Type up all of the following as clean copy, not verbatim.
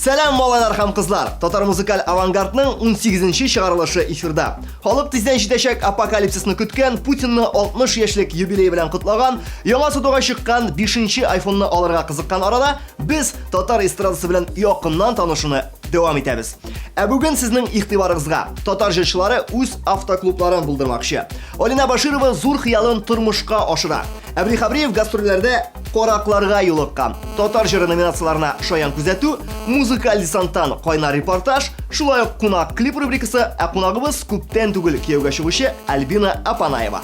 Сәлам, малайлар һәм кызлар! Татар музыкаль авангардның 18-нче чыгарылышы эфирда. Халык тиздән җитәчәк апокалипсисны көткән, Путинны 60 яшьлек юбилее белән котлаган, яңа сатуга чыккан 5-нче айфонны алырга кызыккан арада без татар эстрадасы белән якыннан танышуны дәвам итәбез. Ә бүген сезнең игътибарыгызга татар җырчылары үз автоклубларын булдырмакчы. Алина Баширова зур хыялын тормышка ашыра. Әбри Хабриев гастрольләрдә каракларга юлыккан. Татар җыры номинацияләренә шаян күзәтү, музыкаль десанттан кайнар репортаж, шулай ук кунак клип рубрикасы, ә кунагыбыз күптән түгел кияүгә чыгучы Альбина Апанаева.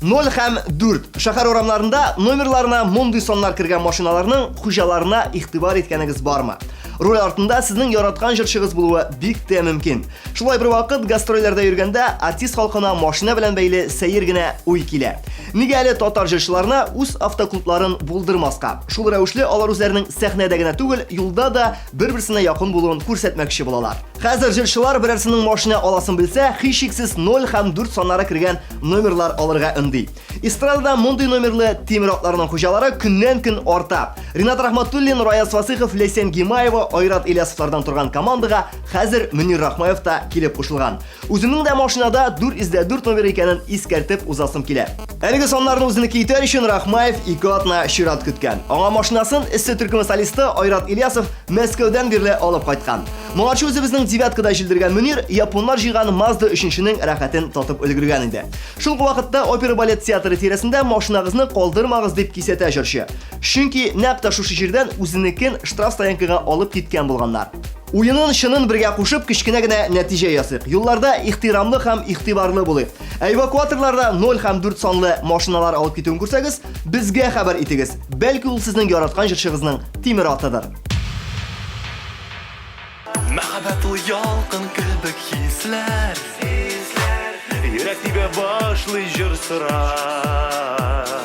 0 һәм 4. Шәһәр урамнарында номерларына мондый саннар кергән машиналарның хуҗаларына игътибар иткәнегез бармы? Руль артында сезнең яраткан җырчыгыз булуы бик тә мөмкин. Шулай бервакыт гастрольләрдә йөргәндә артист халкына машина белән бәйле сәер генә уй килә. Нигә әле татар җырчыларына үз автоклубларын булдырмаска? Шул рәвешле алар үзләренең сәхнәдә генә түгел, юлда да бер-берсенә якын булуын күрсәтмәкче булалар. Хәзер җырчылар берәрсенең машина аласын белсә, һичшиксез 0 һәм 4 саннары кергән номерлар алырга өнди. Эстрадада мондый номерлы тимер атларның хуҗалары көннән-көн арта. Ринат Рахматуллин, Раяз Фасыйхов, Ләйсән Гимаева, Айрат Ильясовлардан торган командага хәзер Мөнир Рахмаев та килеп кушылган. Үземнең дә машинада 404 номер икәнен искәртеп узасым килә. Әлеге саннарны үзенеке итәр өчен Рахмаев ике атна чират көткән. Аңа машинасын эссе төркеме солисты Айрат Ильясов Мәскәүдән бирле алып кайткан. Моңарчы үзебезнең девяткада җилдергән Мөнир японнар җыйган Mazda өченченең рәхәтен татып өлгергән иде. Шул ук вакытта опера-балет театры тирәсендә машинагызны калдырмагыз дип кисәтә җырчы. Чөнки нәкъ тә шушы җирдән үзенекен штраф стоянкага алып киткән булганнар. Уенын чынын бергә кушып кечкенә генә нәтиҗә ясыйк. Юлларда ихтирамлы һәм игътибарлы булыйк. Ә эвакуаторларда 0 һәм 4 санлы машиналар алып китүен күрсәгез, безгә хәбәр итегез. Бәлки ул сезнең яраткан җырчыгызның тимер атыдыр. Мәхәббәт ул ялкын кебек хисләр. Йөрәк тибә башлый җыр сорап.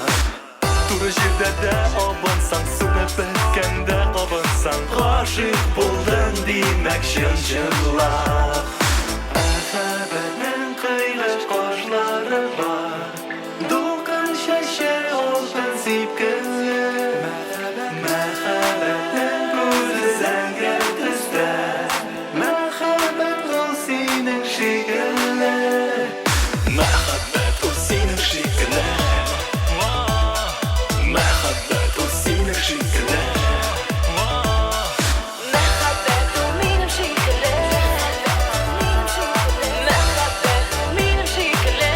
Туры җирдә дә абынсаң, сүнеп беткәндә кабынсаң, гашыйк булдың, димәк, чын-чынлап. Мәхәббәтнең кыйгач кашлары бар. Дулкын чәче алтын сипкелле. Мәхәббәтнең күзе зәңгәр төстә. Мәхәббәт ул синең шикелле. Мәхәббәт ул синең шикелле. Мәхәббәт ул синең шикелле. Мәхәббәт ул минем шикелле. Мәхәббәт ул минем шикелле. Минем шикелле.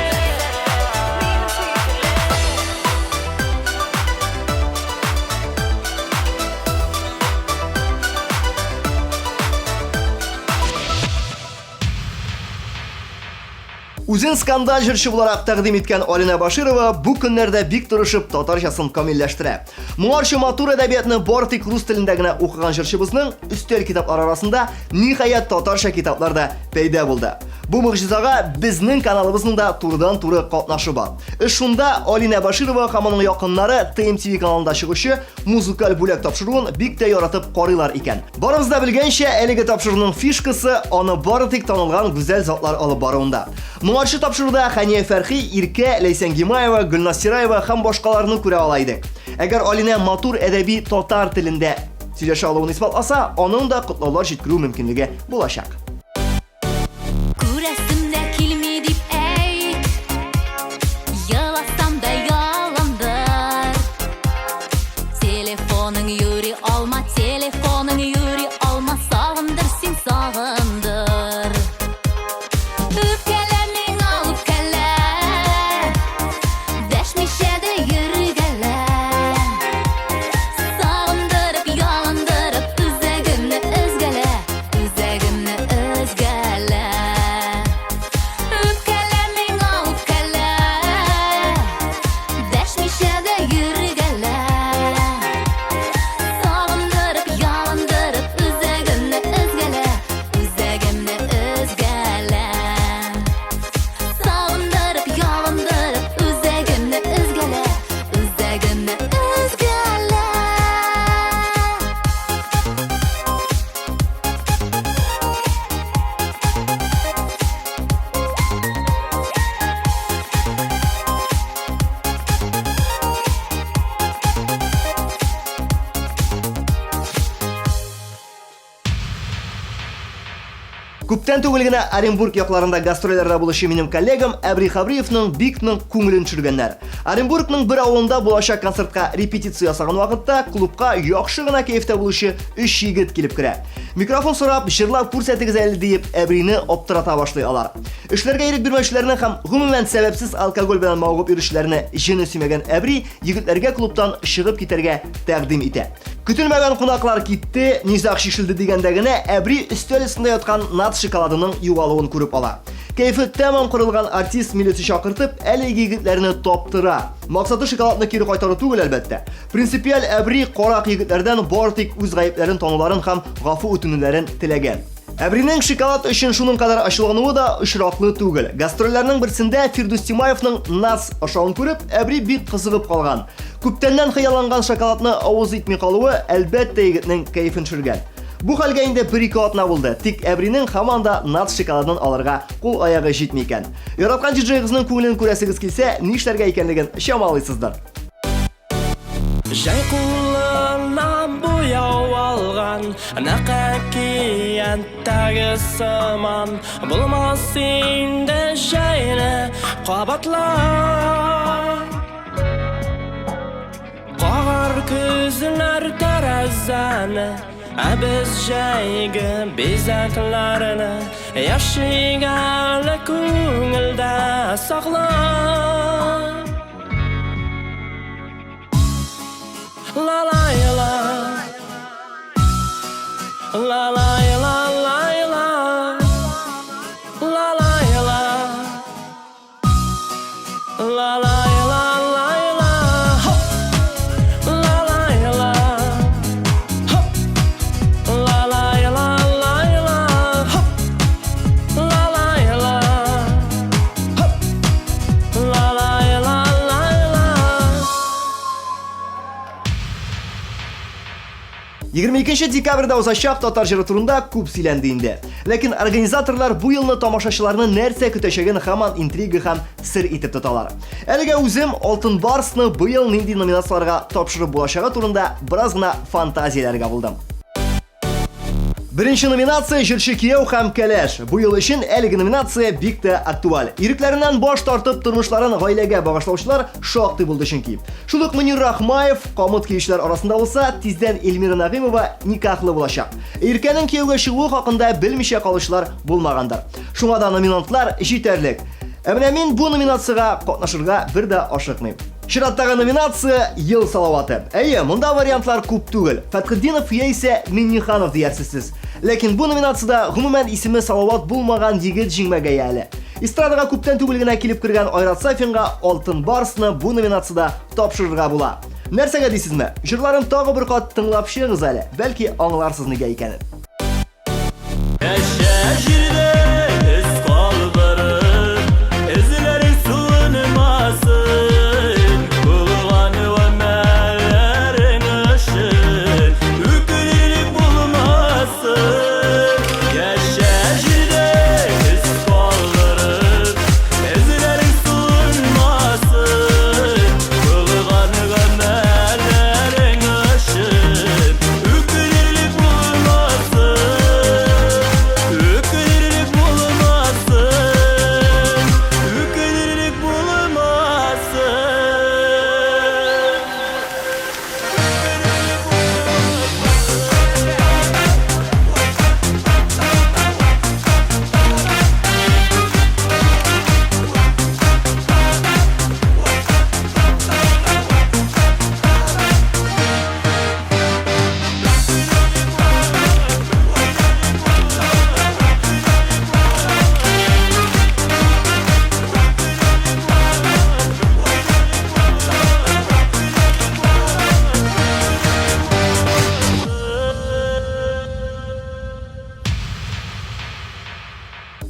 Үзен скандаль җырчы буларак тәкъдим иткән Алинә Баширова бу көннәрдә бик тырышып татарчасын камилләштерә. Моңарчы матур әдәбиятны бары тик рус телендә генә укыган җырчыбызның өстәл китаплары арасында ниһаять татарча китаплар да пәйда булды. Бу могҗизага безнең каналыбызның да турыдан-туры катнашы бар. Эш шунда, Алинә Баширова һәм аның якыннары ТМТV каналында чыгучы музыкаль бүләк тапшыруын бик тә яратып карыйлар икән. Барыбыз да белгәнчә, әлеге тапшыруның фишкасы аны бары тик танылган гүзәл затлар алып баруында. Моңарчы тапшыруда Хәния Фәрхи, Иркә, Ләйсән Гимаева, Гөлназ Сираева һәм башкаларны күрә ала идек. Әгәр Алинә матур әдәби татар телендә сөйләшә алуын исбатласа, аның да котлаулар җиткерү мөмкинлеге булачак. Күрәсем дә килми дип әйт, Еласам да ялындыр. Телефоның юри алма, телефоның юри алма, Сагындыр син, сагындыр. Үпкәлә миңа, үпкәлә, Дәшмичә дә йөргәлә. Сагындырып, ялындырып, Үзәгемне өзгәлә. Үзәгемне Күптән түгел генә Оренбург якларында гастрольләрдә булучы минем коллегам Әбри Хабриевның бик нык күңелен төшергәннәр. Оренбургның бер авылында булачак концертка репетиция ясаган вакытта клубка яхшы гына кәефтә булучы өч егет килеп керә. Микрофон сорап, җырлап күрсәтегез әле диеп, Әбрине аптырата башлый алар. Эшләргә ирек бирмәүчеләрне һәм гомумән сәбәпсез алкоголь белән мавыгып йөрүчеләрне җене сөймәгән Әбри егетләргә клубтан чыгып китәргә тәкъдим итә. Көтелмәгән кунаклар китте, низаг чишелде дигәндә генә Әбри өстәл өстендә яткан Нац шоколадының югалуын күреп ала. Кәефе тәмам кырылган артист милиция чакыртып, әлеге егетләрне таптыра. Максаты шоколадны кире кайтару түгел, әлбәттә. Принципиаль Әбри карак егетләрдән бары тик үз гаепләрен тануларын һәм гафу үтенүләрен теләгән. Әбринең шоколад өчен шуның кадәр ачулануы да очраклы түгел. Гастрольләрнең берсендә Фирдүс Тимаевның Нас ашавын күреп, Әбри бик кызыгып калган. Күптәннән хыялланган шоколадны авыз итми калуы, әлбәттә, егетнең кәефен төшергән. Бу хәлгә инде бер-ике атна булды, тик Әбринең һаман да Нац шоколадын алырга кул-аягы җитми икән. Яраткан диджеегызның күңелен күрәсегез килсә, нишләргә икәнлеген чамалыйсыздыр. Җәй кулына буяу алган, Нәкъ әкияттәге сыман, Булмас инде җәйне кабатлап. Кагар көзләр тәрәзәне, Ә без җәйге бизәкләрне Яшик әле күңелдә саклап. La la la La la la la la La la la La la la la la Hop La la la Hop La la la la la Hop La la la Hop La la la la la 22 декабрьдә узачак татар җыры турында күп сөйләнде инде. Ләкин организаторлар бу елны тамашачыларны нәрсә көтәчәген һаман интрига һәм сер итеп тоталар. Әлегә үзем Алтын Барсны быел нинди номинацияләргә тапшырып булачагы турында бераз гына фантазияләргә булдым. Беренче номинация җырчы кияү һәм кәләш. Бу ел өчен әлеге номинация бик тә актуаль. Ирекләреннән баш тартып тормышларын гаиләгә багышлаучылар шактый булды чөнки. Шул ук Мөнир Рахмаев камыт киючеләр арасында булса, тиздән Эльмира Нәгыймова никахлы булачак. Иркәнең кияүгә чыгуы хакында белмичә калучылар булмагандыр. Шуңа да номинантлар җитәрлек. Ә менә мин бу номинациягә катнашырга бер дә ашыкмыйм. Чираттагы номинация Ел салаваты. Әйе, монда вариантлар күп түгел. Фәтхетдинов яисә Минниханов диярсез сез. Ләкин бу номинациядә гомумән исеме Салават булмаган егет җиңмәгәе әле. Эстрадага күптән түгел генә килеп кергән Айрат Сафинга Алтын Барсны бу номинациядә тапшырырга була. Нәрсәгә дисезме? Җырларын тагы бер кат тыңлап чыгыгыз әле, бәлки аңларсыз нигә икәнен. Яшә җирдә эз калдырып, Эзләрең сүнмәсен, Кылган гамәлләрең өчен Үкенерлек булмасын. Яшә җирдә эз калдырып, Эзләрең сүнмәсен, Кылган гамәлләрең өчен Үкенерлек булмасын, үкенерлек булмасын, үкенерлек булмасын.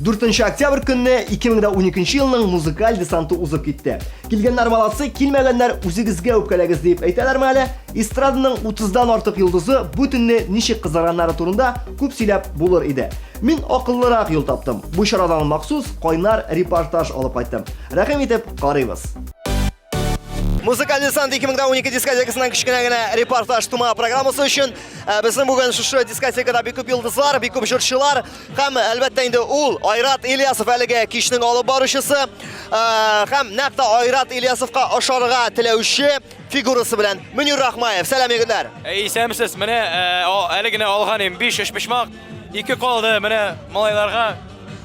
Дүртенче октябрь көнне 2012 елның музыкаль десанты узып китте. Килгәннәр молодцы, килмәгәннәр үзегезгә үпкәләгез дип әйтәләрме әле? Эстраданың 30-дан артык йолдызы бу төнне ничек кызарганнары турында күп сөйләп булыр иде. Мин акыллырак юл таптым. Бу чарадан махсус кайнар репортаж алып кайттым. Рәхим итеп карыйбыз. Музыкаль десант 2012 дискотекасыннан кечкенә генә репортаж тума программасы өчен э, безнең бүген шушы дискотекада бик күп йолдызлар, бик күп җырчылар һәм әлбәттә инде ул Айрат Ильясов әлеге кичнең алып баручысы э, һәм нәкъ тә Айрат Ильясовка ошарга теләүче фигурасы белән Мөнир Рахмаев. Сәлам егетләр. Әй, исәнмесез. Менә э, әле генә алган идем 5 өчпочмак, ике калды. Менә малайларга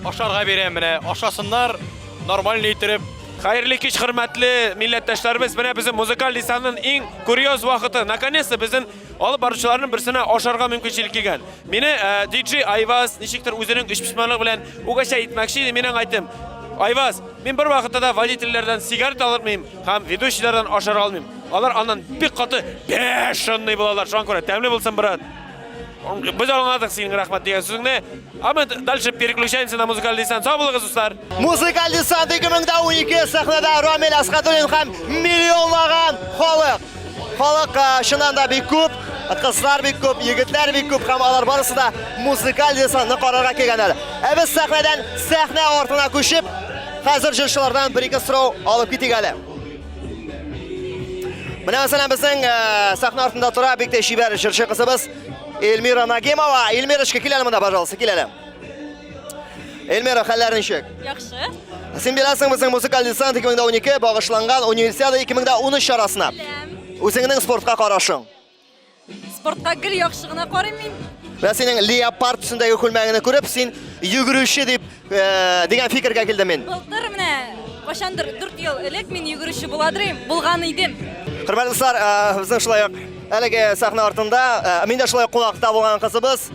ашарга бирәм. Менә ашасыннар, нормальный иттереп. Хәерле кич, хөрмәтле милләттәшләребез. Менә безнең музыкаль десантның иң курьез вакыты. Наконец-то безнең алып баручыларның берсенә ашарга мөмкинчелек килгән. Мине DJ Айваз ничектер үзенең өчпочмаклык белән угощать итмәкче иде, мин аңа әйттем. Айваз, мин бер вакытта да водительләрдән сигарет алырмыйм һәм ведущийлардан ашарга алмыйм. Алар аннан бик каты бешеный булалар. Шуңа күрә тәмле булсын, брат. Без аңладык синең рәхмәт дигән сүзеңне. А мы дальше переключаемся на музыкальный десант. Сау булыгыз, дуслар. Музыкаль десант 2012 сәхнәдә Рамил Әсхәдуллин һәм миллионлаган халык. Халык э, чыннан да бик күп, кызлар бик күп, егетләр бик күп һәм алар барысы да музыкаль десантны карарга килгәннәр. Ә без сәхнәдән сәхнә артына күчеп, хәзер җырчылардан бер-ике сорау алып китик әле. Менә мәсәлән безнең э, сәхнә артында тора бик тә чибәр җырчы кызыбыз Эльмира Нагимова. Эльмирочка, кил әле монда, пожалуйста, кил әле. Эльмира, хәлләр ничек? Яхшы. Син беләсең, безнең музыкаль десант 2012 багышланган Универсиада 2013 чарасына. Беләм. Үзеңнең спортка карашың. Спортка гел яхшы гына карыйм мин. Менә синең леопард төсендәге күлмәгеңне күреп, син йөгерүче дип э, дигән фикергә килдем мин. Былтыр менә кайчандыр 4 ел элек мин йөгерүче буладыр идем, булган идем. Хөрмәтле дуслар, э, безнең шулай ук әлеге сәхнә артында э, мин дә шулай ук кунакта булган кызыбыз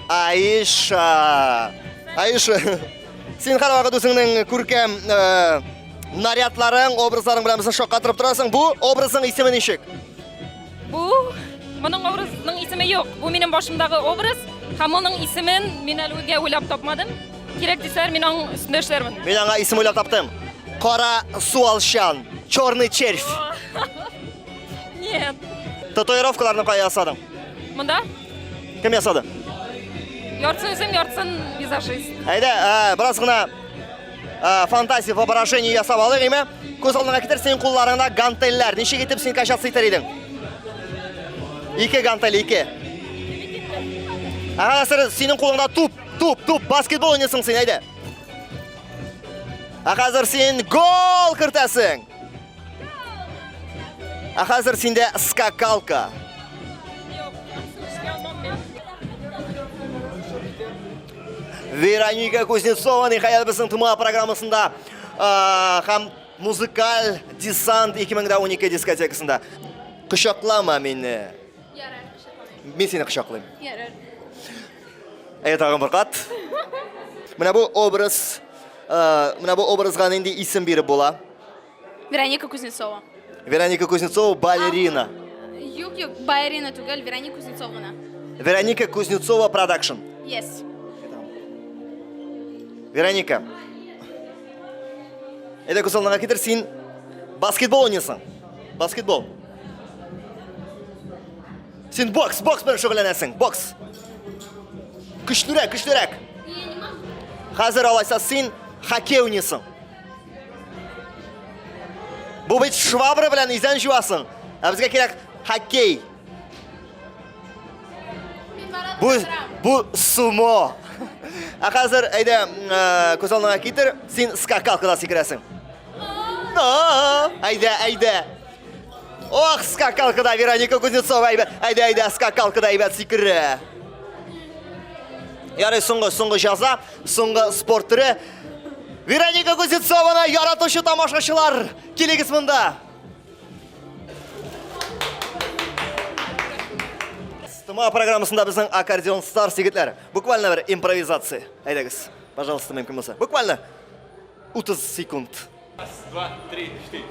Аиша. Аиша, син һәрвакыт үзеңнең күркәм э, нарядларың, образларың белән безне шаккатырып торасың. Бу образның исеме ничек? Бу моның образның исеме юк. Бу минем башымдагы образ һәм моның исемен мин әлегә уйлап тапмадым. Кирәк дисәләр, мин аның өстендә эшләрмен. Мин аңа исем уйлап таптым. Кара суалчан, черный червь. Нет. Татуировкаларны кая ясадың? Монда Кем ясады? яртысын үзем, яртысын визажист. Әйдә, ә, бераз гына ә, фантазия, воображение ясап алыйк, име? Күз алдыңа китер, синең кулларыңда гантельләр. Ничек итеп син качаться итәр идең? Ике гантель, ике. Ага, хәзер синең кулыңда туп, туп, туп, баскетбол уйныйсың син, әйдә. Ә хәзер син гол кертәсең. Ә хәзер синдә скакалка. Вероника Кузнецова, ниһаять, безнең ТМА программасында һәм музыкаль десант 2012 дискотекасында. Кочаклама мине. Ярар, кочакламыйм. Мин сине кочаклыйм. Ярар. Әйе, тагын бер кат. Менә бу образ, менә бу образга нинди исем биреп була? Вероника Кузнецова. Вероника Кузнецова балерина. Юк, юк, балерина түгел, Вероника Кузнецова гына. Вероника Кузнецова продакшн. Yes. Вероника. Әйдә күз алдыңа китер, син баскетбол уйныйсың. Баскетбол. Син бокс, бокс белән шөгыльләнәсең, бокс. Көчлерәк, көчлерәк. Хәзер алайса син хоккей уйныйсың. Бу бит швабра белән изән җуасың. Ә безгә кирәк хоккей. Бу бу сумо. Ә хәзер әйдә э, күз алдыңа китер, син скакалкада сикерәсең. Әйдә, әйдә. Ох, скакалкада Вероника Кузнецова әйбәт. Әйдә, әйдә, скакалкада әйбәт сикерә. Ярый, соңгы, соңгы җаза, соңгы спорт төре. Вероника Кузнецованы яратучы тамашачылар, килегез монда. Стыма программасында безнең аккордеон старс егетләр. Буквально бер импровизация. Әйдәгез, пожалуйста, мөмкин булса. Буквально 30 секунд. Раз, два, три, четыре.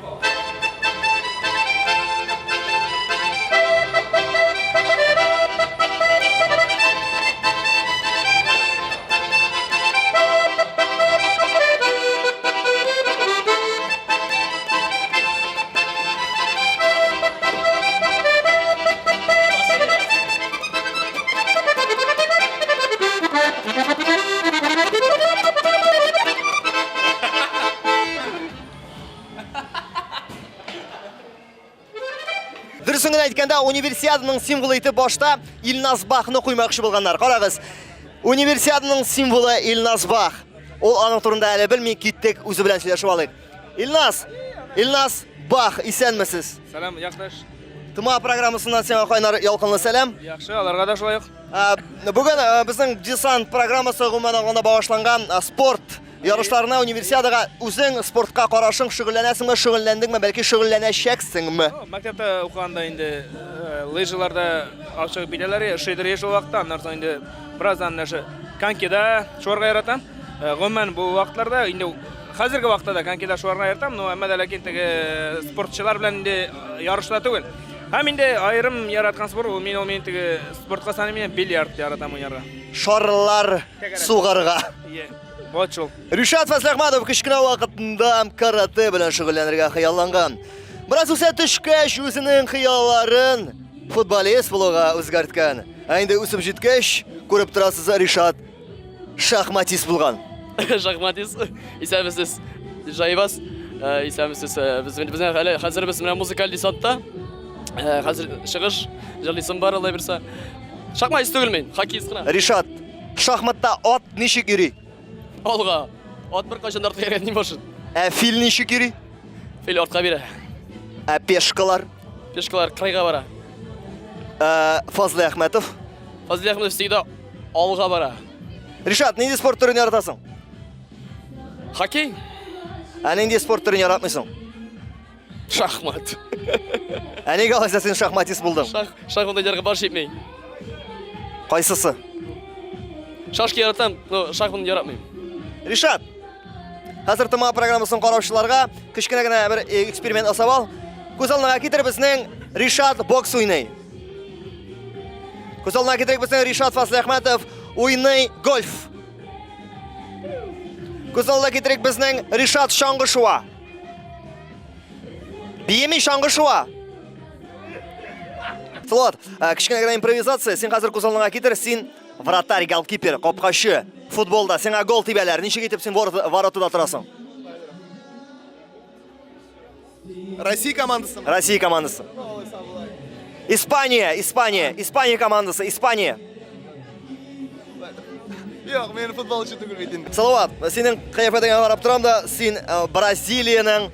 Дөресен генә әйткәндә, универсиаданың символы итеп башта Илназ Бахны куймакчы булганнар. Карагыз, универсиаданың символы Илназ Бах. Ул аның турында әле белми, киттек, үзе белән сөйләшеп алыйк. Илназ, Илназ Бах, исәнмесез. Сәлам, якташ. ТМА программасыннан сиңа кайнар ялкынлы сәлам. Яхшы, аларга да шулай ук. Бүген безнең десант программасы гомумән алганда багышланган спорт ярышларына, универсиадага. Үзең спортка карашың, шөгыльләнәсеңме, шөгыльләндеңме, бәлки шөгыльләнәчәксеңме? Мәктәптә укыганда инде лыжаларда алып чыгып китәләр, шыйдыр шул вакытта, аннан соң инде бераздан менә шу конькида шуарга яратам. Гомумән бу вакытларда инде хәзерге вакытта да конькида шуарга яратам, но әмма дә ләкин теге спортчылар белән инде ярышта түгел. Һәм инде аерым яраткан спорт ул мин ул мин теге спортка саныйм мин бильярд яратам уйнарга. Шарлар сугарга. Ие. Вот шул. Ришат Фазләхмәтов кечкенә вакытында карате белән шөгыльләнергә хыялланган. Бераз үсә төшкәч, үзенең хыялларын футболист булуга үзгәрткән. Ә инде үсеп җиткәч, күреп торасыз, Ришат шахматист булган. Шахматист. Исәнмесез. Жайбас. Э, исәнмесез. Э, без безнең әле хәзер без менә музыкаль десантта. Э, хәзер чыгыш җырлыйсым бар, алай бирсә. Шахматист түгел мин, хоккеист кына. Ришат, шахматта ат ничек йөри? Алга. Ат беркайчан да артка йөргән не может. Ә фил ничек йөри? Фил артка бирә. Ә пешкалар? Пешкалар кырыйга бара. Ә Фазлый Әхмәтов? Фазлый Әхмәтов всегда алга бара. Ришат, нинди спорт төрен яратасың? Хоккей. Ә нинди спорт төрен яратмыйсың? Шахмат. Ә нигә алайса син шахматист булдың? Шах, шахмат уйнарга баш җитми. Кайсысы? Шашки яратам, но шахматны яратмыйм. Ришат, хәзер ТМА программасын караучыларга кечкенә генә бер э, эксперимент ясап ал. Күз алдыңа китер безнең Ришат бокс уйный. Күз алдына китерик безнең Ришат Фазлыәхмәтов уйный гольф. Күз алдына китерик безнең Ришат чаңгы шуа. Биеми чаңгы шуа. Салават, э, кечкенә генә импровизация. Син хәзер күз алдыңа китер, син вратарь, голкипер, капкачы. Футболда сиңа гол тибәләр. Ничек итеп син воротада торасың? Россия командасы. Россия командасы. Испания, Испания, Испания командасы, Испания. Юк, мин футболчы түгел бит инде. Салават, синең кыяфәтеңә карап торам да, син э, Бразилиянең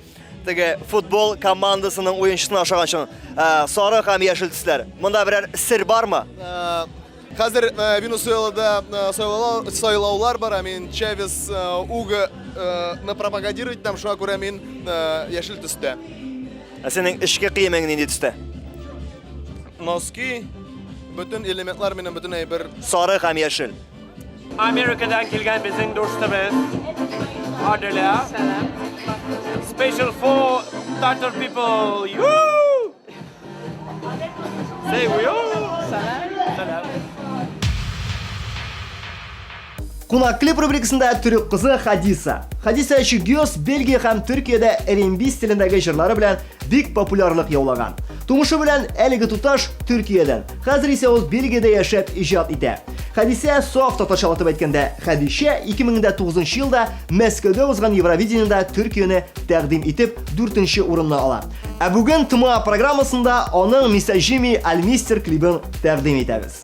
теге футбол командасының уенчысына охшагансың. Э, сары һәм яшел төсләр. Монда берәр сер бармы? Э, Хәзер э, Венесуэлада э, сайлаулар бара, мин Чавес э, Уго ны пропагандировать итәм, шуңа күрә мин яшел төстә. Ә синең эчке киемең нинди төстә? Носки, бөтен элементлар минем бөтен әйбер. Сары һәм яшел. Америкадан килгән безнең дустыбыз Аделя. Special for Tatar people. Yoo! Say we Сәлам. Кунак клип рубрикасында төрек кызы Хадиса. Хадиса Чигёз Бельгия һәм Төркиядә R&B стилендәге җырлары белән бик популярлык яулаган. Тумышы белән әлеге туташ Төркиядән. Хәзер исә ул Бельгиядә яшәп иҗат итә. Хадисә саф татарчалатып әйткәндә, Хәдичә 2009 елда Мәскәүдә узган Евровидениедә Төркияне тәкъдим итеп, дүртенче урынны ала. Ә бүген ТМА программасында аның Мисаҗими Альмистер клибын тәкъдим итәбез.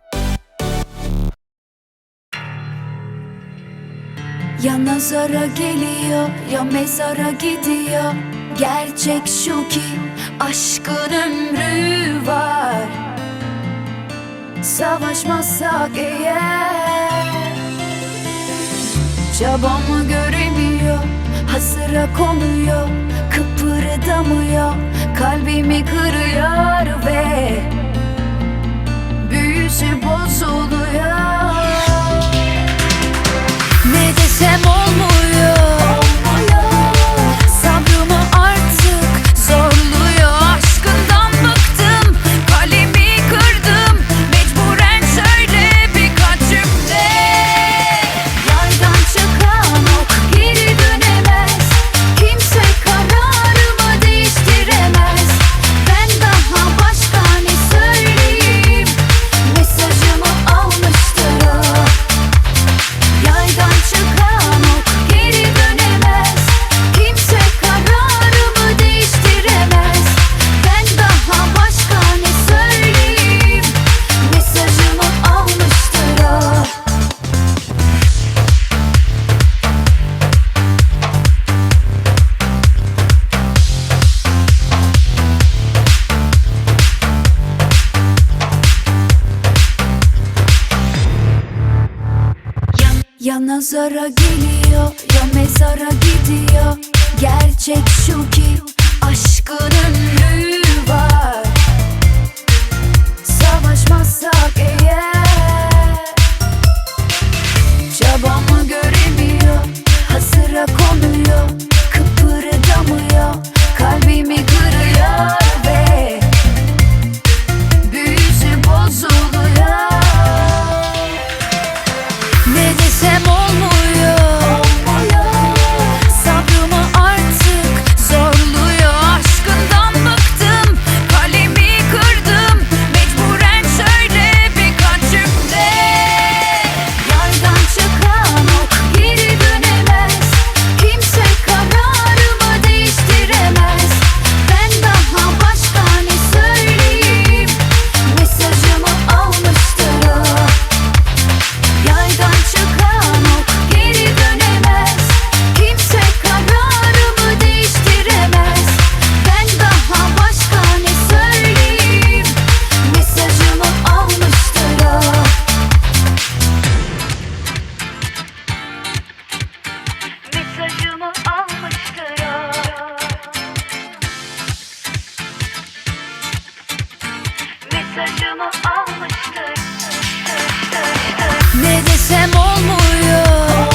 Ya nazara geliyor ya mezara gidiyor Gerçek şu ki aşkın ömrü var Savaşmazsak eğer Çabamı göremiyor Hasıra konuyor Kıpırdamıyor Kalbimi kırıyor ve Büyüsü bozuluyor Ne desem olmuyor Sabrımı artık zorluyor Aşkından bıktım Kalemi kırdım Mecburen söyle birkaç cümle Yaydan çıkan ok geri dönemez Kimse kararımı değiştiremez Ben daha başka ne Ya nazara geliyor ya mezara gidiyor Gerçek şu ki aşkın ömrü var Savaşmazsak eğer Çabamı göremiyor Hasıra konuyor Kıpırdamıyor Kalbimi kırıyor ve Büyüsü bozuluyor Ne desem olmuyor Sabrımı artık zorluyor Aşkından bıktım Kalemi kırdım Mecburen şöyle birkaç cümle Yardan çıkan ok geri dönemez Kimse kararımı değiştiremez Ben daha başka ne söyleyeyim Mesajımı almıştır o Yaydan çıkan ok geri dönemez Kimse kararımı değiştiremez Ben daha başka ne söyleyeyim Mesajımı almıştır o Mesajımı almıştır o Mesajımı almıştır Ne desem olmuyor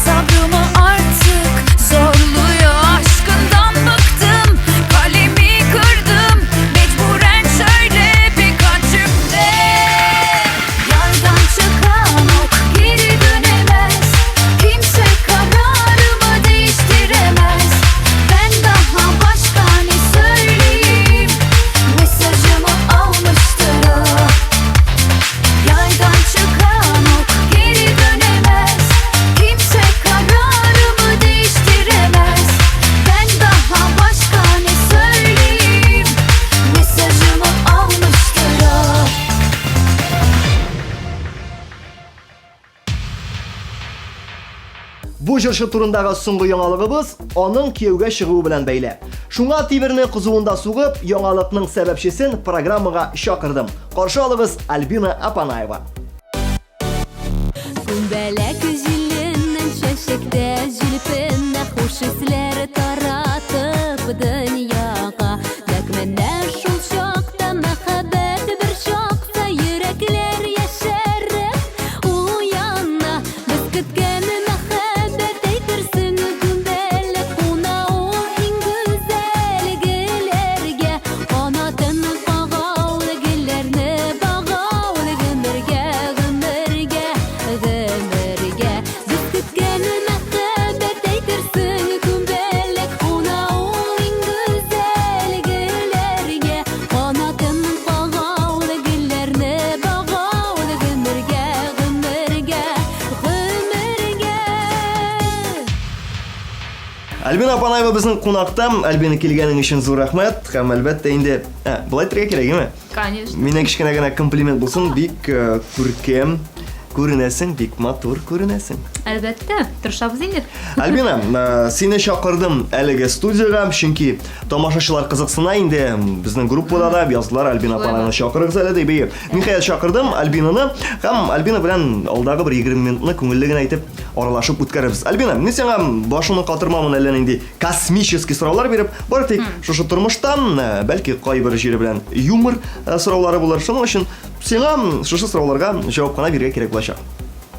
Sabrımı artık zorluyor Aşkından bıktım Kalemi kırdım Mecburen şöyle birkaç cümle Yardan çıkan ok geri dönemez Kimse kararımı değiştiremez Ben daha başka ne söyleyeyim Mesajımı almıştır o Yaydan çıkan ok geri dönemez Kimse kararımı değiştiremez Ben daha başka ne söyleyeyim Mesajımı almıştır o Бу җырчы турындагы соңгы яңалыгыбыз аның кияүгә чыгуы белән бәйле. Шуңа тимерне кызуында сугып, яңалыкның сәбәпчесен программага чакырдым. Каршы алыгыз Альбина Апанаева. Күбәләк җиленнән чәчәктә җилпенә хуш исләр таратып дөньяга. Нәкъ менә шул чакта мәхәббәт бер чакта йөрәкләр яшәреп уяна. Без көткән мәхәббәт әйтерсең күбәләк куна ул иң гүзәл гөлләргә. Канатын кага ул гөлләрне бага ул гомергә, гомергә, гомергә. Без көткән мәхәббәт әйтерсең күбәләк куна ул иң гүзәл гөлләргә. Канатын кага ул гөлләрне бага ул гомергә, гомергә, гомергә. Альбина Апанаева безнең кунакта. Альбина килгәнең өчен зур рәхмәт. Һәм әлбәттә инде, ә, болай әйтергә кирәк, әйеме? Конечно. Миннән кечкенә генә комплимент булсын, бик э, күркәм күренәсең, бик матур күренәсең. Әлбәттә, тырышабыз инде. Альбина, э, сине чакырдым әлеге студиягә, чөнки тамашачылар кызыксына инде. Безнең группада да яздылар Альбина апаны чакырыгыз әле дип. Ие, Ниһаять чакырдым Альбинаны һәм Альбина белән алдагы бер 20 минутны күңелле генә итеп аралашып үткәрербез. Альбина, мин сиңа башыңны катырмамын әллә нинди космический сораулар биреп, бары тик шушы тормыштан, э, бәлки кайбер җире белән юмор э, сораулары булыр. Шуның өчен сиңа шушы сорауларга җавап кына бирергә кирәк булачак.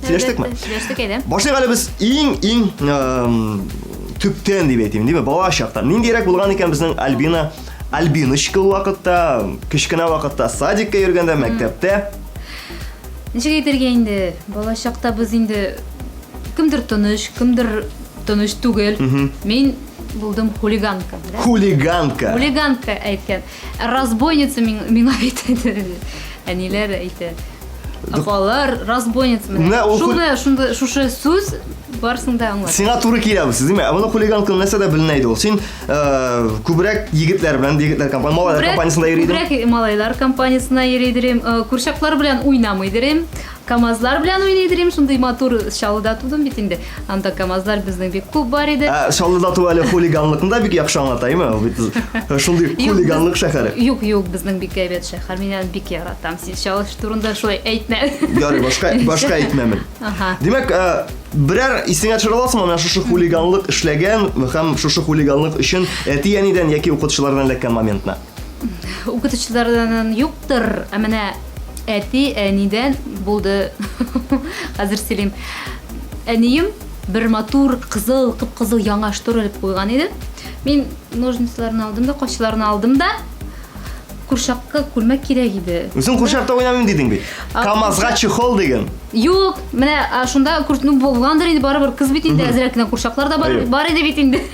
Сөйләштекме? Сөйләштек, әйдә. Башлыйк әле без иң-иң төптән дип әйтим, димме, бала чактан. Ниндирәк булган икән безнең Альбина, Альбиночка ул вакытта, кечкенә вакытта садикка йөргәндә, мәктәптә? Ничек әйтергә инде, бала чакта без инде кемдер тыныч, кемдер тыныч түгел. Мин булдым хулиганка. Да? Хулиганка. Хулиганка әйткән. Разбойница миңа әйтә. Әниләр әйтә. Апалар, разбойница. Менә ул Шуны, шунда, шушы сүз барысын да аңлат. Сиңа туры килә бу сүз, димме? Ә моны хулиганканың нәрсәдә беленә иде ул? Син э, күбрәк егетләр белән, егетләр компания, малайлар компаниясендә йөри идең. Күбрәк малайлар компаниясенә йөри идем. Э, Курчаклар белән уйнамый идем. КАМАЗлар белән уйный идем, шундый матур Чаллыда тудым бит инде. Анда КАМАЗлар безнең бик күп бар иде. Ә Чаллыда туу әле хулиганлыкны да бик яхшы аңлата, әйме? Ул бит шундый хулиганлык шәһәре. Юк, юк, безнең бик әйбәт шәһәр. Мин аны бик яратам. Син Чаллы турында шулай әйтмә. Ярый, башка башка әйтмәмен. Ага. Димәк, берәр исеңә төшерә аласыңмы менә шушы хулиганлык эшләгән һәм шушы хулиганлык өчен әти-әнидән яки укытучылардан эләккән моментны? Укытучылардан юктыр, ә менә әти, әнидән булды. Хәзер сөйлим. Әнием бер матур кызыл, кып-кызыл яңа штор элеп куйган иде. Мин ножницаларны алдым да, кайчыларны алдым да, курчакка күлмәк кирәк иде. Үзең курчакта уйнамыйм дидең бит. КАМАЗга чехол диген. Юк, менә шунда ну булгандыр инде барыбер кыз бит инде әзрәк кенә курчаклар да бар, бар иде бит инде.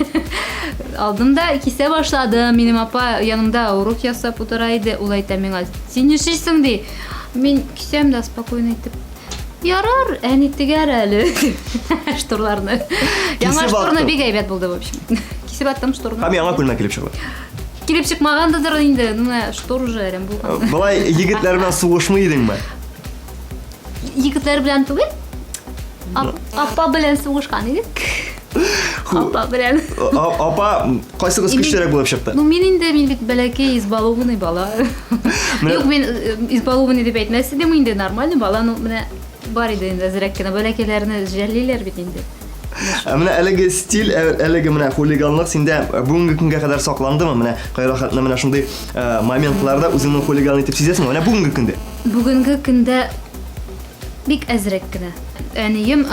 Алдым да кисә башладым. Минем апа янымда урок ясап утыра иде. Ул әйтә миңа, син нишлисең ди. Мин кисәм дә спокойно итеп. Ярар, әни тегәр әле. Шторларны. Яңа шторны бик әйбәт булды, в общем. Кисеп аттым шторны. Һәм яңа күлмәк килеп чыкты. Килеп чыкмагандыр инде, ну менә штор уже әрәм булган. Болай егетләр белән сугышмый идеңме? Егетләр белән түгел. Апа белән сугышкан идек. Апа белән. Апа, кайсыгыз көчлерәк булып чыкты? Ну, мин инде, мин бит бәләкәй избалованный бала. Юк, мин э, избалованный дип әйтмәс идем инде, нормальный бала, ну, менә бар иде инде әзрәк кенә бәләкәйләрне жәллиләр бит инде. Ә менә әлеге стиль, ә, әлеге менә хулиганлык синдә бүгенге көнгә кадәр сакландымы? Менә кайрахатны менә шундый э, моментларда үзеңне хулиган итеп сизәсеңме? Менә бүгенге көндә. Бүгенге көндә бик әзрәк кенә. Әнием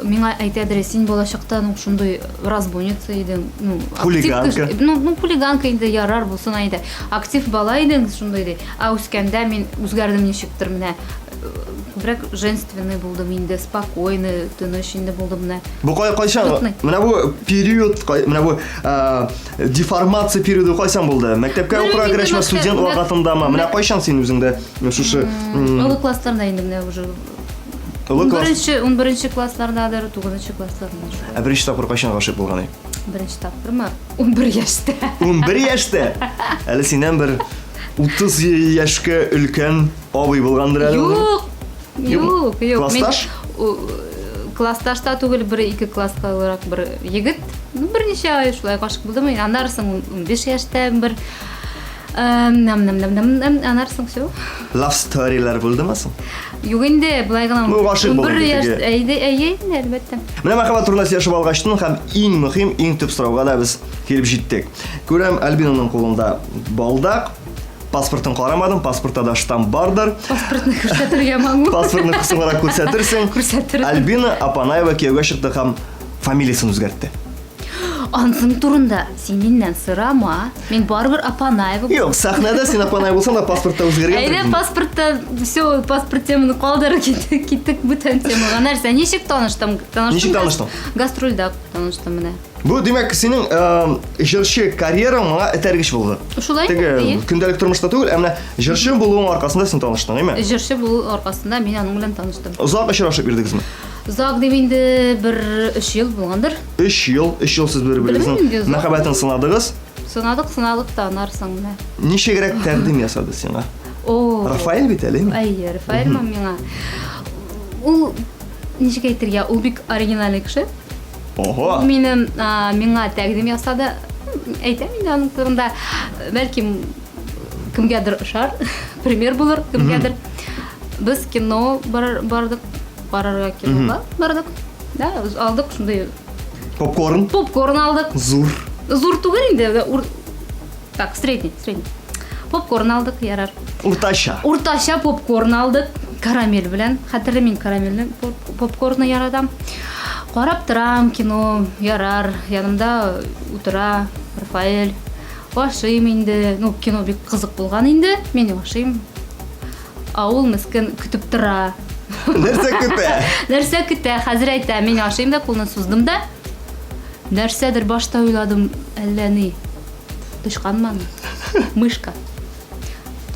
миңа әйтәдер, син балачакта ну шундый разбойница идең, ну хулиганка. Ну, ну хулиганка инде ярар булсын инде. Актив бала идең шундый ди. Ә үскәндә мин үзгәрдем ничектер менә. Күбрәк женственный булдым инде, спокойный, тыныч инде булдым менә. Бу кай кайчан? Менә бу период, менә бу деформация периоды кайчан булды? Мәктәпкә укырга керәчме, студент вакытындамы? Менә кайчан син үзеңдә шушы Олы классларда инде менә уже. Олы класс. Беренче, 11 класслардадыр, 9 классларда. Ә беренче тапкыр кайчан гашыйк булган идең? Беренче тапкырмы? 11 яшьтә. 11 яшьтә? Әле синнән бер 30 яшькә өлкән абый булгандыр әле. Юк. Юк, юк. Классташ? Классташ та түгел, бер ике класска олырак бер егет. Ну, берничә ай шулай гашык булдым. Аннары соң 15 яшьтә бер нам нам нам нам нам аннары соң все. Love storyлар булдымы соң? Юк инде, болай гына. Ну, гашык булдың. Бер яшь, әйе, әйе инде, әлбәттә. Менә мәхәббәт турында сөйләшеп алгачтын һәм иң мөһим, иң төп сорауга да без килеп җиттек. Күрәм, Альбинаның кулында балдак, Паспортын карамадым, паспортта да штамп бардыр. Паспортны күрсәтергә могу. Паспортны соңрак күрсәтерсең. Күрсәтермен. Альбина Апанаева кияүгә чыкты һәм фамилиясен үзгәртте. Ансын турында син миннән сорама. Мин барыбер Апанаева. Юк, сәхнәдә син Апанаева булсаң да паспортта үзгәргән. Әйдә, паспортта все, паспорт теманы калдырып киттек, киттек бүтән темага. Нәрсә, ничек таныштым? Таныштым. Ничек таныштың? Гастрольдә таныштым менә. Бу, димәк, синең җырчы карьераң моңа этәргеч булды. Шулай Теге көндәлек тормышта түгел, ә менә җырчы булуың аркасында син таныштың, әйме? Җырчы булу аркасында мин аның белән таныштым. Озак очрашып йөрдегезме? Озак дип инде бер 3 ел булгандыр. 3 ел, 3 ел сез бер-берегезнең мәхәббәтен сынадыгыз. Сынадык, сынадык та, аннары соң менә. Ничегрәк тәкъдим ясады сиңа? О. Рафаэль бит әле, әйме? Әйе, Рафаэль миңа. Ул ничек әйтергә, ул бик оригинальный кеше. Ого! Ул минем миңа тәкъдим ясады. Әйтәм инде аның турында. Бәлки кемгәдер ошар, пример булыр кемгәдер. Без кино бардык, карарга кинога бардык. Да, алдык шундый попкорн. Попкорн алдык. Зур. Зур түгел инде, так, средний, средний. Попкорн алдык, ярар. Уртача. Уртача попкорн алдык. Карамель белән. Хәтерлим мин карамельне попкорнны яратам. Карап торам кино, ярар. Янымда утыра Рафаэль. Ашыйм инде. Ну, кино бик кызык булган инде. Мин ашыйм. Ә ул мескен көтеп тора. Нәрсә көтә? Нәрсә көтә? Хәзер әйтә. Мин ашыйм да, кулны суздым да. Нәрсәдер башта уйладым, әллә ни. Тычканмы? Мышка.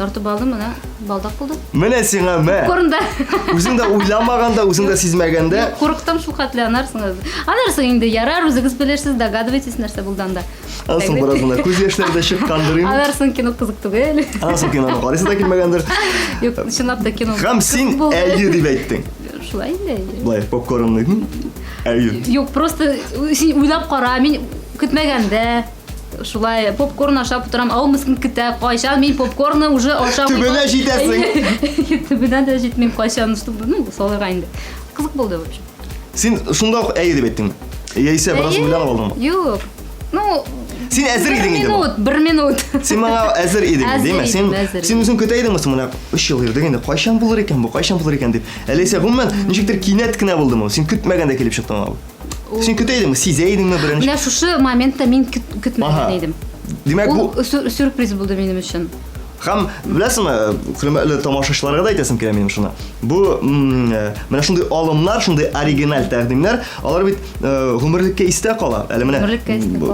Тартып алдым, менә балдак булды. Менә сиңа мә. Попкорнда. Үзең дә уйламаганда, үзең дә сизмәгәндә. Юк, курыктым шул хәтле, анарсың. Анарсың инде, ярар, үзегез белерсез, догадывайтесь, нәрсә булды анда. Анарсың бераз гына күз яшьләре дә чыккандыр инде. Анарсың кино кызык түгел. Анарсың киноны карыйсы да килмәгәндер. Юк, чынлап та кино. Һәм син әйе дип әйттең. Шулай инде. әйе. Былай попкорнны. Әйе. Юк, просто син уйлап кара, мин көтмәгәндә шулай попкорн ашап утырам, ә ул мескен көтә, кайчан мин попкорнны уже ашап Төбенә җитәсең. Төбенә дә җитмим кайчан, чтобы, ну, салырга инде. Кызык булды, в общем. Син шунда ук әйе дип әйттеңме? Яисә бераз Әйе. уйланып алдыңмы? Юк. Ну, Син әзер бер идең инде. минут, бер минут. Син моңа әзер идең, Әзер димме? Син идем, әзер син үзең көтә идеңме соң менә 3 ел йөрдек инде, кайчан булыр икән бу, кайчан булыр икән дип. Әле исә гомумән ничектер кинәт кенә булдымы? Син көтмәгәндә килеп чыктыңмы бу? Син көтә идеңме, сизә идеңме беренче? Менә шушы моментта мин көтмәгән идем. Димәк, бу Ул сюрприз булды минем өчен. Һәм беләсеңме, хөрмәтле тамашачыларга да әйтәсем килә минем шуны. Бу менә шундый алымнар, шундый оригиналь тәкъдимнәр, алар бит гомерлеккә истә кала. Әле менә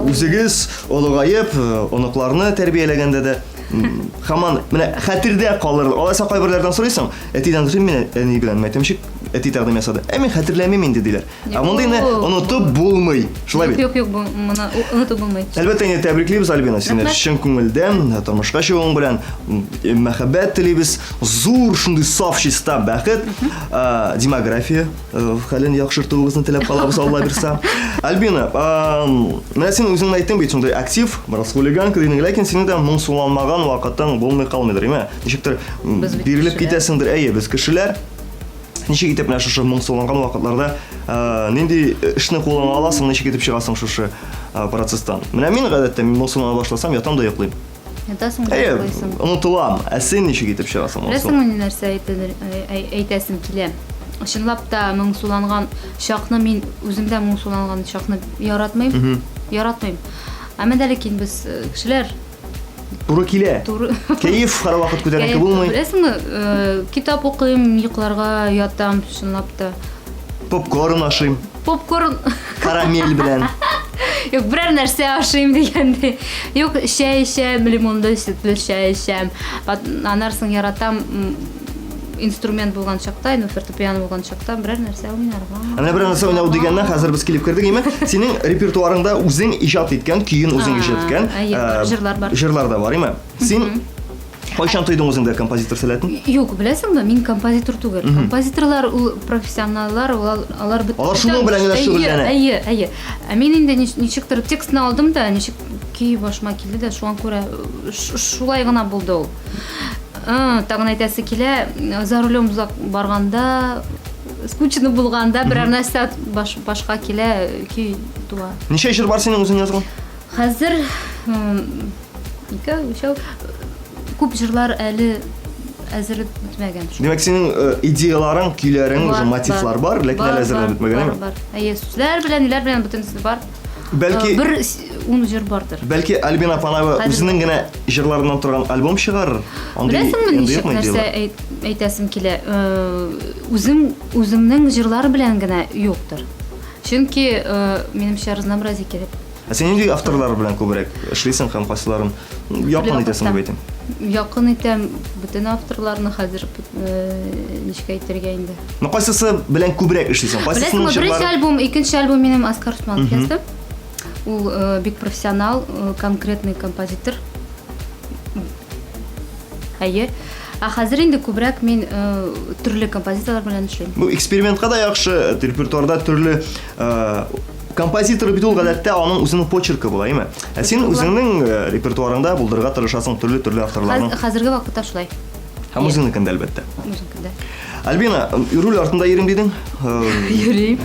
үзегез олыгаеп, оныкларны тәрбияләгәндә дә һаман менә хәтердә калыр. Алайса кайберләрдән сорыйсың, әтидән сорыйм мин әни белән, әйтәм, ничек әти тәкъдим ясады. Ә мин хәтерләмим инде диләр. Ә мондыйны онытып булмый. Шулай бит? Юк, юк, моны онытып булмый. Әлбәттә, инде тәбриклибез, Альбина, сине чын күңелдән тормышка чыгуың белән мәхәббәт телибез. Зур, шундый саф, чиста бәхет, демография хәлен яхшыртуыгызны теләп калабыз, Алла бирса. Альбина, менә син үзең әйттең бит, шундый актив, бераз хулиганка дидең, ләкин синең дә моңсуланмаган вакытың булмый калмыйдыр, әйме? Ничектер бирелеп китәсеңдер, әйе, без кешеләр. Ничек итеп менә шушы моңсуланган вакытларда нинди эшне кулыңа аласың, ничек итеп чыгасың шушы процесстан? Менә мин гадәттә мин моңсулана башласам, ятам да йоклыйм. Ятасың да йоклыйсың. Онытылам. Ә син ничек итеп чыгасың моңсу? Беләсеңме, ни нәрсә әйтәсем килә? Чынлап та моңсуланган чакны мин үзем дә моңсуланган чакны яратмыйм. Яратмыйм. Әмма дә ләкин без кешеләр Туры килә. Туры. Кәеф һәрвакыт күтәренке булмый. Беләсеңме, э, китап укыйм, йокларга ятам, чынлап та. Попкорн ашыйм. Попкорн. Карамель белән. Юк, берәр нәрсә ашыйм дигәндә. Юк, чәй эчәм, лимонлы сөтле чәй эчәм. Аннан соң яратам инструмент булган чакта, инде фортепиано булган чакта берәр нәрсә уйнарга. Әнә берәр нәрсә уйнау дигәннән хәзер без килеп кердек, име? Синең репертуарыңда үзең иҗат иткән, көен үзең иҗат иткән э, җырлар бар. Җырлар да бар, име? Син кайчан тойдың үзеңдә композитор сәләтен? Юк, беләсеңме, мин композитор түгел. Композиторлар ул профессионаллар, алар бит Алар шуның белән генә шөгыльләнә. Әйе, әйе. Ә мин инде ничектер текстны алдым да, ничек көй башыма килде дә, шуңа күрә шулай гына булды ул. Тагын әйтәсе килә, за рулем озак барганда, скучно булганда берәр нәрсә баш, башка килә, көй туа. Ничә җыр бар синең үзең язган? Хәзер икәү, өчәү күп җырлар әле әзерлек бетмәгән. Димәк, синең э, идеяларың, көйләрең, уже мотивлар бар, ләкин әле әзерләнеп бетмәгән, әйеме? Бар, бар. Әйе, сүзләр белән, ниләр белән бөтенесе бар. Бәлки э, бер ун җыр бардыр. Бәлки Альбина Панаева үзенең генә җырларыннан торган альбом чыгарыр? Беләсеңме, ничек нәрсә әйтәсем килә? Э, үзем үземнең җырлар белән генә юктыр. Чөнки э, минемчә разнообразие кирәк. Ә син нинди авторлар белән күбрәк эшлисең һәм кайсыларын якын итәсең дип әйтим? Якын итәм бөтен авторларны хәзер ничек әйтергә инде. Ну кайсысы белән күбрәк эшлисең? Кайсысының җырлары? Беренче альбом, икенче альбом минем Аскар Усманов язды. Ул э, бик профессионал, э, конкретный композитор. Әйе. Ә хәзер инде күбрәк мин э, төрле композиторлар белән эшлим. Бу экспериментка да яхшы, репертуарда төрле композитор бит ул гадәттә аның үзенең почеркы була, әйме? Ә син үзеңнең репертуарыңда булдырырга тырышасың төрле-төрле авторларның. Хәзерге вакытта шулай. Һәм үзеңнекен дә, әлбәттә. Үзеңнекен дә. Альбина, руль артында йөрим дидең. Йөрим.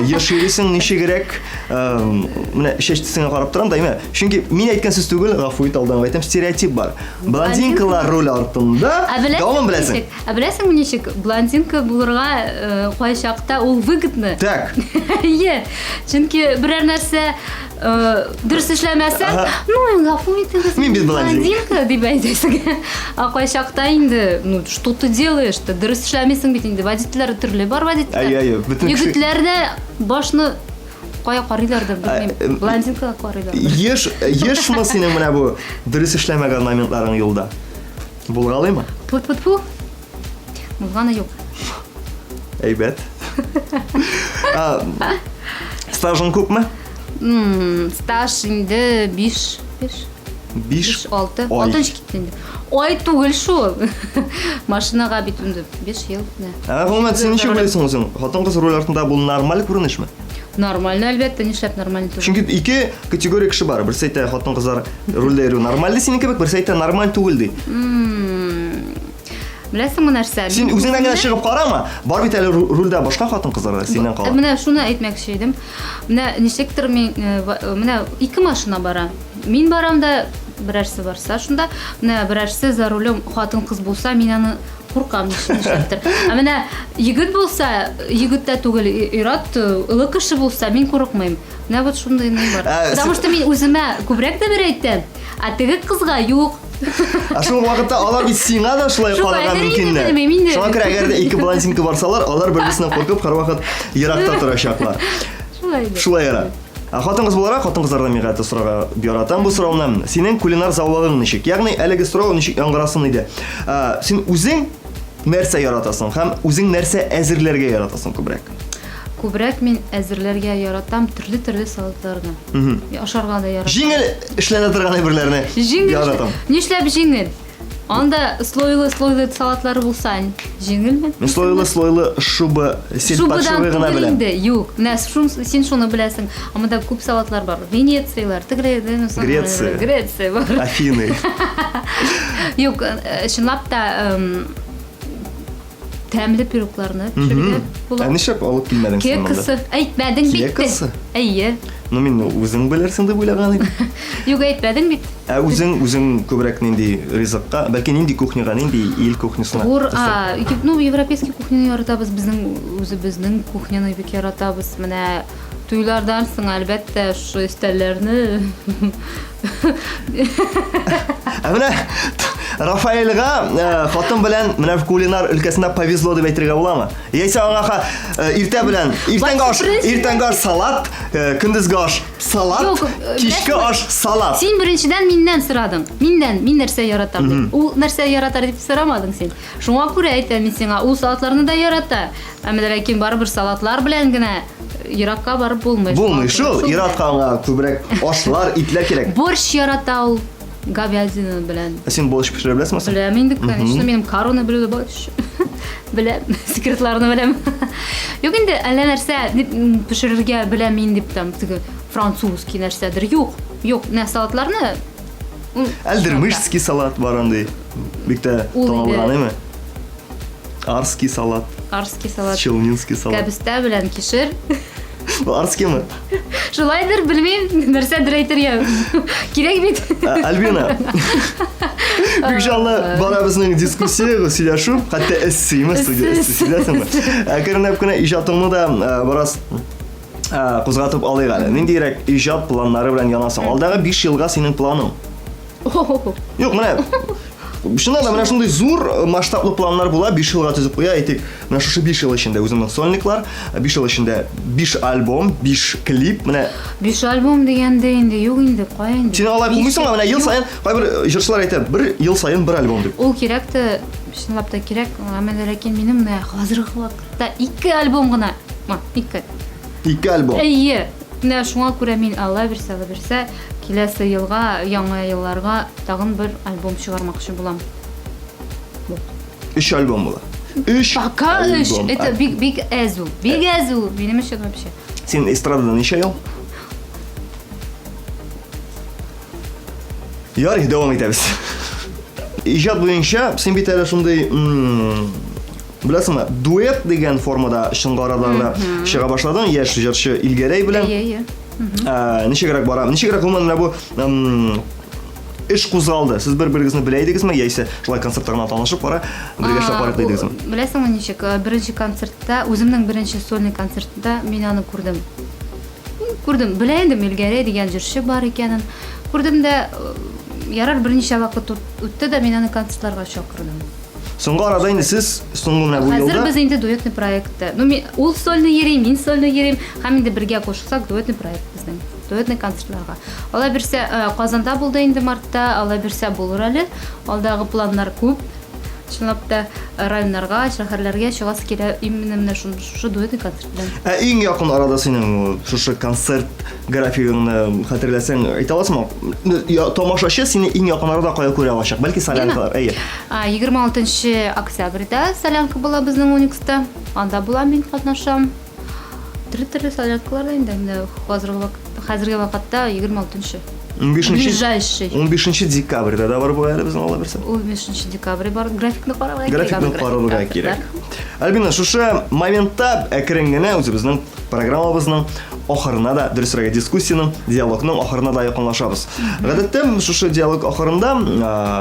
Еш йөрисең, ничегрәк? Менә чәч төсеңә карап торам да, әйме? Чөнки мин әйткән сүз түгел, гафу ит, алдан әйтәм, стереотип бар. Блондинкалар руль артында, дәвамын беләсең. Ә беләсеңме ничек? Блондинка булырга кайчакта ул выгодно. Так. Әйе. Чөнки берәр нәрсә Э, дөрес эшләмәсәң, ну, гафу итегез. Мин бит блондинка дип әйтәсең. Ә кайчакта инде, ну, что ты делаешь? Ты дөрес эшләмисең бит инде. Водительләр төрле бар водительләр. Әйе, әйе, бөтен кеше. Егетләр дә башны кая карыйлардыр, белмим. Э, Блондинкага карыйлар. Еш, ешмы синең менә бу дөрес эшләмәгән моментларың юлда? Булгалыймы? Тфу-тфу-тфу. Булганы юк. Әйбәт. Стажың күпме? Стаж инде 5, 5. 5, 6. 6 китте инде. Ай түгел шул. Машинага бит инде 5 ел. Ә гомумән син ничек уйлыйсың үзең? Хатын-кыз руль артында бу нормаль күренешме? Нормально, әлбәттә, нишләп нормаль түгел? Чөнки ике категория кеше бар. Берсе әйтә, хатын-кызлар рульдә йөрү нормаль ди синең кебек, берсе әйтә, нормаль түгел ди. Беләсеңме нәрсә? Син үзеңнән генә чыгып карама. Бар бит әле рульдә башка хатын-кызлар да синнән кала. Менә шуны әйтмәкче идем. Менә ничектер мин э, э, менә ике машина бара. Мин барам да берәрсе барса шунда, менә берәрсе за рулем хатын-кыз булса, мин аны куркам нишләптер. Ә менә егет булса, егет тә түгел, ир-ат, э, олы кеше булса, мин курыкмыйм. Менә вот шундый ни бар. Потому что мин үземә күбрәк тә бер әйтәм, ә теге кызга юк. Ә шул вакытта алар бит сиңа да шулай карарга мөмкиннәр. Шуңа күрә әгәр дә ике блондинка барсалар, алар бер-берсеннән куркып һәрвакыт еракта торачаклар. Шулай. Шулай ара. Ә хатын-кыз буларак, хатын-кызлардан мин гадәттә сорарга яратам бу сорауны. Синең кулинар зәвыгың ничек? Ягъни әлеге сорау ничек яңгырасын иде. Син үзең нәрсә яратасың һәм үзең нәрсә әзерләргә яратасың күбрәк? Күбрәк мин әзерләргә яратам төрле-төрле салатларны. Ашарга да яратам. Җиңел эшләнә торган әйберләрне Җиңел. Яратам. Нишләп җиңел? Анда слойлы-слойлы салатлар булса, җиңелме? Мин слойлы-слойлы шуба, сельдь паршивый гына беләм. Инде, юк. Менә шун, син шуны беләсең. А монда күп салатлар бар. Венецияләр, тегеләр, Греция. Греция бар. Афины. Юк, э, чынлап та тәмле пирогларны пешерергә була. Ә нишләп алып килмәдең син монда? Кексы. Әйтмәдең бит. Кексы? Әйе. Ну мин үзең белерсең дип уйлаган идем. Юк, әйтмәдең бит. Ә үзең үзең күбрәк нинди ризыкка, бәлки нинди кухняга, нинди ил кухнясына? Гур, а, ну, европейский кухняны яратабыз, безнең үзебезнең кухняны бик яратабыз. Менә туйлардан соң, әлбәттә, шушы өстәлләрне Ә менә Рафаэльга э, хатын белән менә кулинар өлкәсендә повезло дип әйтергә буламы? Яисә аңа э, иртә белән иртәнге аш, иртәнге аш салат, э, көндезге аш салат, Юк, кичке аш салат. Син беренчедән миннән сорадың. Миннән, мин нәрсә яратам дип. Ул нәрсә яратар дип сорамадың син. Шуңа күрә әйтәм мин сиңа, ул салатларны да ярата. Әмма ләкин барыбер салатлар белән генә еракка барып булмый. Булмый шул. Ир-атка аңа күбрәк ашлар, итләр кирәк. Борщ ярата ул говядина белән. Ә син борщ пешерә беләсеңме соң? Беләм инде, конечно, минем корона белү борщ. Беләм, секретларны беләм. Юк инде, әллә нәрсә дип пешерергә беләм мин дип там теге французский нәрсәдер. Юк, юк, менә салатларны Әлдермышский салат бар андый. Бик тә танылган, әйме? Арский салат. Арский салат. Челнинский салат. Кәбестә белән кишер. Бу Арскиймы? Шулайдыр, белмим, нәрсәдер әйтергә. Кирәк бит. Ә, Альбина. Бик җанлы бара безнең дискуссия, сөйләшү. Хәтта эссеме студия, эссе сөйләсеңме? Әкренләп кенә иҗатыңны да э, бераз э, кузгатып алыйк әле. Ниндирәк иҗат планнары белән янасың? Алдагы 5 елга синең планың? Юк, менә Чыннан да менә шундый зур э, масштаблы планнар була, 5 елга төзеп куя, әйтик, менә шушы 5 ел эчендә үземнең сольниклар, 5 ел эчендә 5 альбом, 5 клип, менә 5 альбом дигәндә инде юк инде, кая инде. Син алай куймыйсың, менә ел саен кайбер э, җырчылар әйтә, бер ел саен бер альбом дип. Ул кирәк тә, чынлап та кирәк, әмма ләкин минем менә хәзерге вакытта 2 альбом гына. Ма, 2. 2 альбом. Әйе. Менә шуңа күрә мин Алла бирсә, Алла бирсә, киләсе елга, яңа елларга тагын бер альбом чыгармакчы булам. Вот. Өч альбом була. Өч Пока өч. Это бик бик әз ул. Бик әз ул минем өчен вообще. Син эстрадада ничә ел? Ярый, дәвам итәбез. Иҗат буенча син бит әле шундый беләсеңме, дуэт дигән формада чынга араларда чыга башладың, яшь җырчы Илгәрәй белән. Әйе, әйе. Ә, ничегрәк бара? Ничегрәк гомумән менә бу эш кузгалды? Сез бер-берегезне белә идегезме, яисә шулай концертта гына танышып бара, бергә эшләп карыйк дидегезме? Беләсеңме ничек? Беренче концертта, үземнең беренче сольный концертта мин аны күрдем. Күрдем, белә идем, Илгәрәй дигән җырчы бар икәнен. Күрдем дә, ярар, берничә вакыт үтте дә, мин аны концертларга чакырдым. Соңгы арада инде сез соңгы менә бу елда Хәзер без инде дуэтный проектта. Ну, мин, ул сольный йөри, мин сольный йөрим. Һәм инде бергә кушылсак, дуэтный проект безнең. Дуэтный концертларга. Алла бирсә, э, Казанда булды инде мартта, Алла бирсә булыр әле. Алдагы планнар күп. Чынлап та э, районнарга, шәһәрләргә чыгасы килә именно менә шушы дуэтный концерт белән. Ә иң якын арада синең э, шушы концерт графигыңны хәтерләсәң, әйтә аласыңмы? Тамашачы сине иң якын арада кая күрә алачак? Бәлки солянкалар, әйе. 26 октябрьдә солянка була безнең Уникста. Анда булам мин катнашам. Төрле-төрле солянкалар да инде менә хәзерге вакыт, хәзерге вакытта 26-нчы. 15 Ближайший. 15 декабрьдә дә бар бугай әле безнең Алла бирсә. 15 декабрь бар. Графикны карарга кирәк. Графикны карарга кирәк. Альбина, шушы моментта әкрен генә үзебезнең программабызның ахырына да, дөресрәге дискуссиянең, диалогның ахырына да якынлашабыз. Гадәттә, шушы диалог ахырында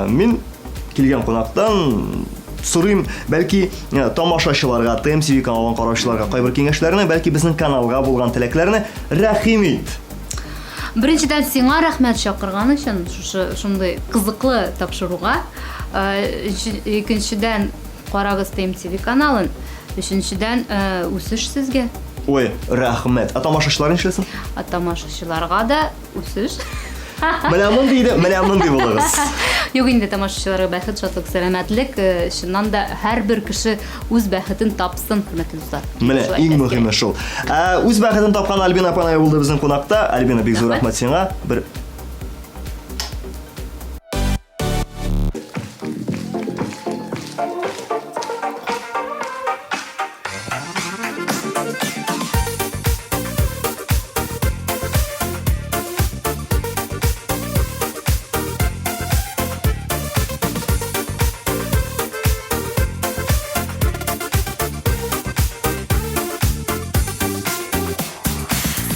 мин килгән кунактан сорыйм, бәлки э, тамашачыларга, ТМТV каналын караучыларга кайбер киңәшләрне, бәлки безнең каналга булган теләкләрне рәхим ит. Беренчедән сиңа рәхмәт чакырган өчен шушы шундый кызыклы тапшыруга. Э, икенчедән карагыз ТМТV каналын. Өченчедән э, үсеш сезгә. Ой, рәхмәт. Ә тамашачылар нишләсен? Ә тамашачыларга да Үсеш. Менә мондый иде, менә мондый булыгыз. Юк инде тамашачыларга бәхет, шатлык, сәламәтлек. Э, чыннан да һәрбер кеше үз бәхетен тапсын, хөрмәтле дуслар. Менә иң мөһиме шул. Ә, үз бәхетен тапкан Альбина Апанаева булды безнең кунакта. Альбина, бик зур рәхмәт сиңа. Бер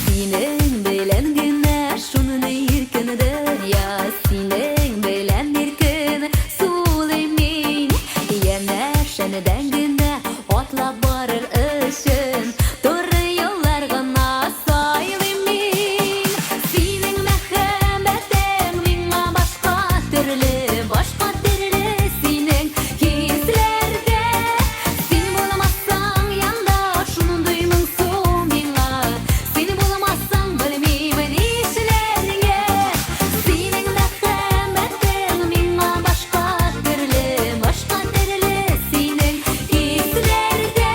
Синең белән генә шундый иркен дөнья, Синең белән иркен сулыйм мин. Янәшәңдән генә атлап барыр өчен Туры юллар гына сайлыйм мин. Синең мәхәббәтең миңа башка төрле, Башка төрле синең хисләрдә. Син булмасаң янда шундый моңсу миңа. Син булмасаң белмим нишләргә. Синең мәхәббәтең миңа башка төрле, башка төрле синең хисләрдә.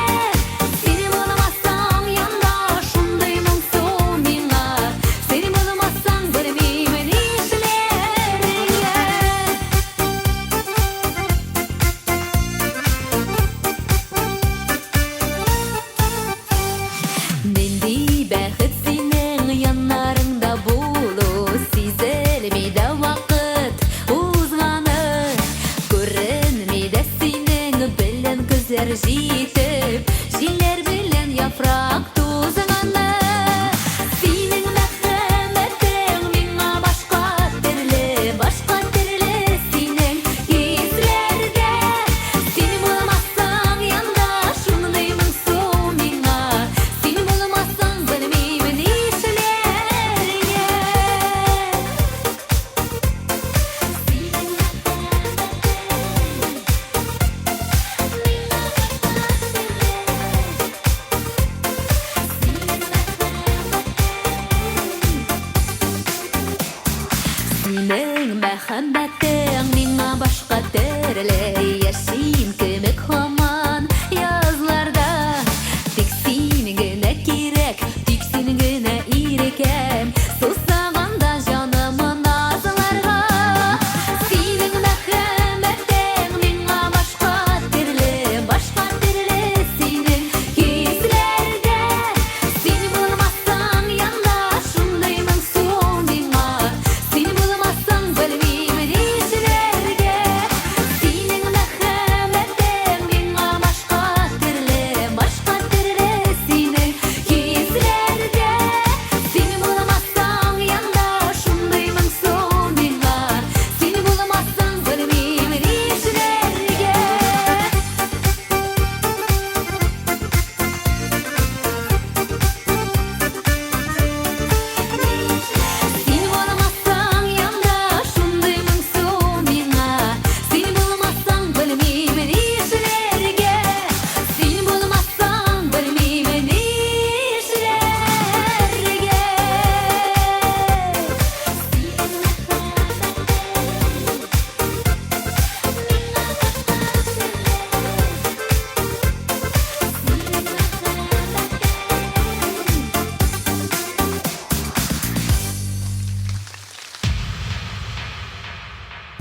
Син булмасаң янда шундый моңсу миңа. Син булмасаң белмим нишләргә. Нинди бәхет синең яннарыңда булу, Сизелми дә вакыт узганы. Күренми дә синең белән көзләр җитеп, Җилләр белән яфрак тузганы. Синең мәхәббәтең миңа башка төрле, Башка төрле синең хисләрдә. Син булмасаң янда шундый моңсу миңа. Син булмасаң белмим нишләргә. Синең мәхәббәтең миңа башка төрле. Синең мәхәббәтең.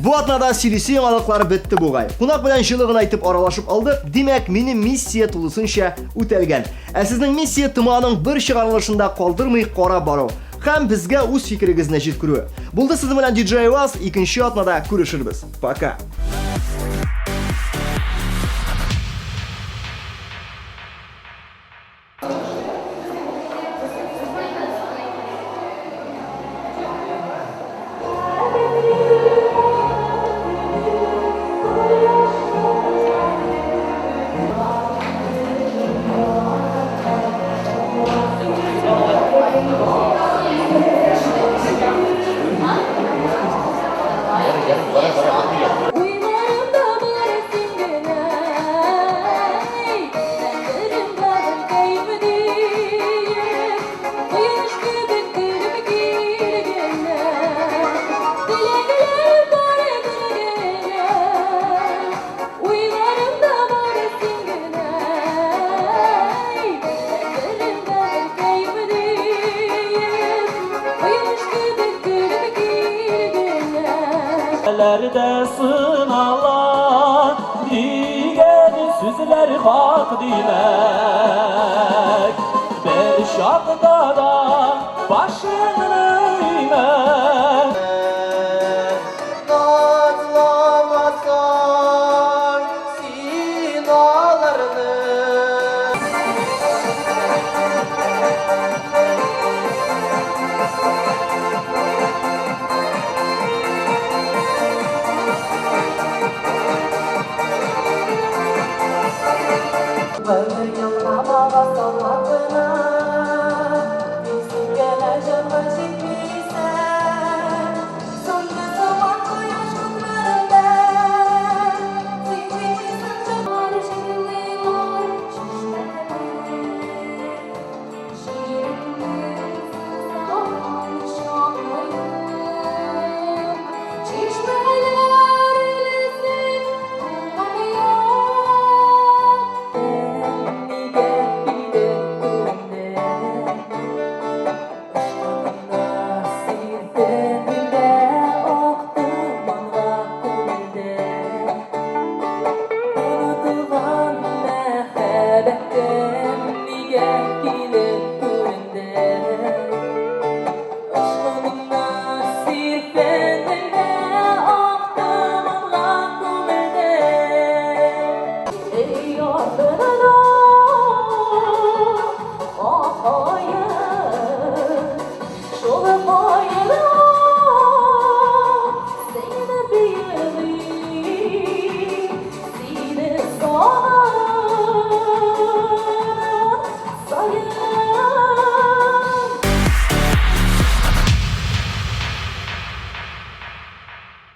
Бу атнада сөйлисе яңалыклар бетте бугай. Кунак белән җылы гына итеп аралашып алдык, димәк, минем миссия тулысынча үтәлгән. Ә сезнең миссия ТМАның бер чыгарылышын да калдырмый карап бару һәм безгә үз фикерегезне җиткерү. Булды сезнең белән DJ Айваз, икенче атнада күрешербез. Пока. Уйларымда бары син генә, Хәтеремдә гөлкәем диеп, Кояш кебек көлеп килгәндә, Теләкләр бары бер генә, Уйларымда бары син генә, Хәтеремдә гөлкәем диеп, Кояш кебек көлеп килгәндә. Ләрдә сынала дигән сүзләр хак димәк. Бер чакта да башыңны имә. Назламасаң син аларны. Бер елга салмак кына, Тик син генә җанга җитмисең. Сүнде сыман кояш күкләрендә, Син җитмисең җаннар җырлыйлар чишмәләр. Җиреңнең сусаган чагын, Чишмәләр илесен туган як. Нигә килде күңелдә, Ышкыңны сирдем дә ак томанга күмелде. Онытылган мәхәббәтем нигә килеп күренде? Ышкыңны сирдем дә ак томанга күмелде. Ey ardına